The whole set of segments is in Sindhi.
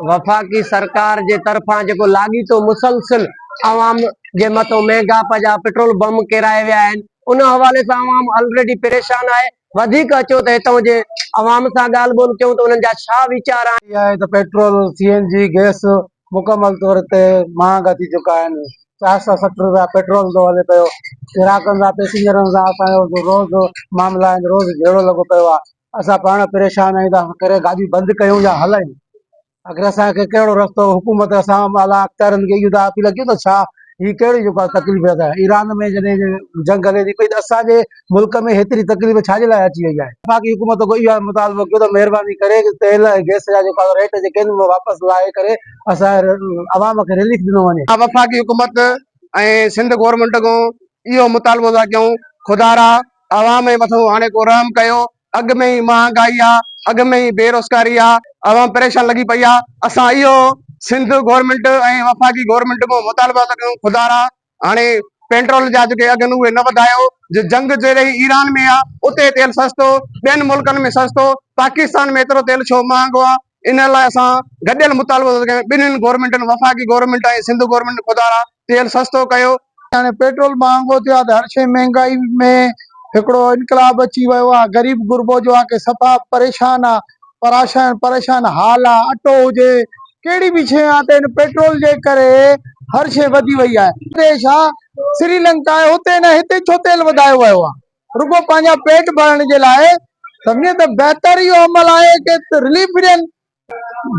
وفاقي سرڪار جي طرفان جيڪو لاڳيتو مسلسل عوام جي مٿو مهنگائپ جا پيٽرول بم ڪيرايا ويا آهن ان حوالي سان عوام الريڊي پريشان آهي وڌيڪ اچو ته هتان جي عوام سان ڳالهه ٻولهه ڪيون ته انهن جا ڇا ويچار آهن. اها آهي ته پيٽرول، سي اين جي، گئس مڪمل طور تي مهانگا ٿي چڪا آهن، 460 روپيا پيٽرول ٿو هلي پيو، گراهڪن سان پئسينجرن سان اسان جو روز معاملا آهن، روز جهيڙو لڳو پيو آهي، اسان پاڻ پريشان آهيون ته ڪري گاڏي بند ڪيون يا هلايون، آخر اسان کي ڪهڙو رستو حڪومت اسان اعليٰ اختيارين کي اهو ٿا اپيل ڪيون ته ڇا هي ڪهڙي جيڪو آهي تڪليف آهي ايران ۾ جڏهن جنگ هلي ٿي پئي ته اسان جي ملڪ ۾ هيتري تڪليف ڇا جي لاء اچي وئي آهي. وفاقي حڪومت کان اهو مطالبو ڪيو ته مهرباني ڪري تيل ۽ گئس جا جيڪا ريٽ جيڪي آهن اهي واپس لاهي ڪري اسان عوام کي رليف ڏنو وڃي. وفاقي حڪومت ۽ سنڌ گورنمينٽ کان اهو مطالبو ٿا ڪيون خدارا عوام جي مٿان هاڻي ڪو رحم ڪيو اڳ ۾ ئي مهانگائي آ، اڳ ۾ ئي بيروزگاري آ، عوام پريشان لڳي پئي آ، اسان اهو سنڌ گورنمينٽ ۽ وفاقي گورنمينٽ کان مطالبا ٿا ڪيون خدارا هاڻي پيٽرول جا جيڪي اگهه آهن اهي نه وڌايو، جي جنگ جهڙي ايران ۾ آ اتي تيل سستو، ٻين ملڪن ۾ سستو، پاڪستان ۾ ايترو تيل ڇو مهانگو آ، ان لاء اسان گڏيل مطالبو ٿا ڪيون ٻنهين گورنمينٽن وفاقي گورنمينٽ ۽ سنڌ گورنمينٽ خدارا تيل سستو ڪيو. هاڻي پيٽرول مهانگو ٿيو آهي ته هر شيء مهنگائي ۾ هڪڙو انقلاب اچي ويو آهي غريب غربو جو آهي ڪي صفا پريشان آهي پراشان پريشان حال آهي اٽو هجي ڪهڙي به شيء آهي ته هن پيٽرول جي ڪري هر شيء وڌي وئي آهي. ديش آهي سري لنڪا آهي هتي نه هتي ڇو تيل وڌايو ويو آهي رڳو پنهنجا پيٽ ڀرڻ جي لاء سمجهي ته بهتر اهو عمل آهي ڪي رليف ڏين.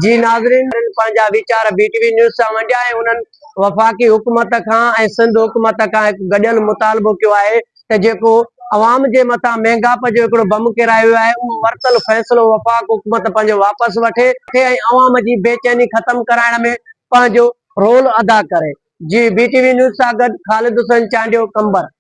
جي ناظرين پنهنجا ويچار بي ٽي وي نيوز سان ونڊيا ۽ انهن وفاقي حڪومت کان ۽ سنڌ حڪومت کان هڪ گڏيل مطالبو ڪيو آهي ته جيڪو عوام جي مٿان مهنگائپ جو هڪڙو بم ڪيرايو ويو آهي اهو ورتل فيصلو وفاق حڪومت پنهنجو واپس وٺي ۽ عوام جي بيچيني ختم ڪرائڻ ۾ پنهنجو رول ادا ڪري جي بي ٽي وي نيوز سان گڏ خالد حسين چانڊيو قمبر.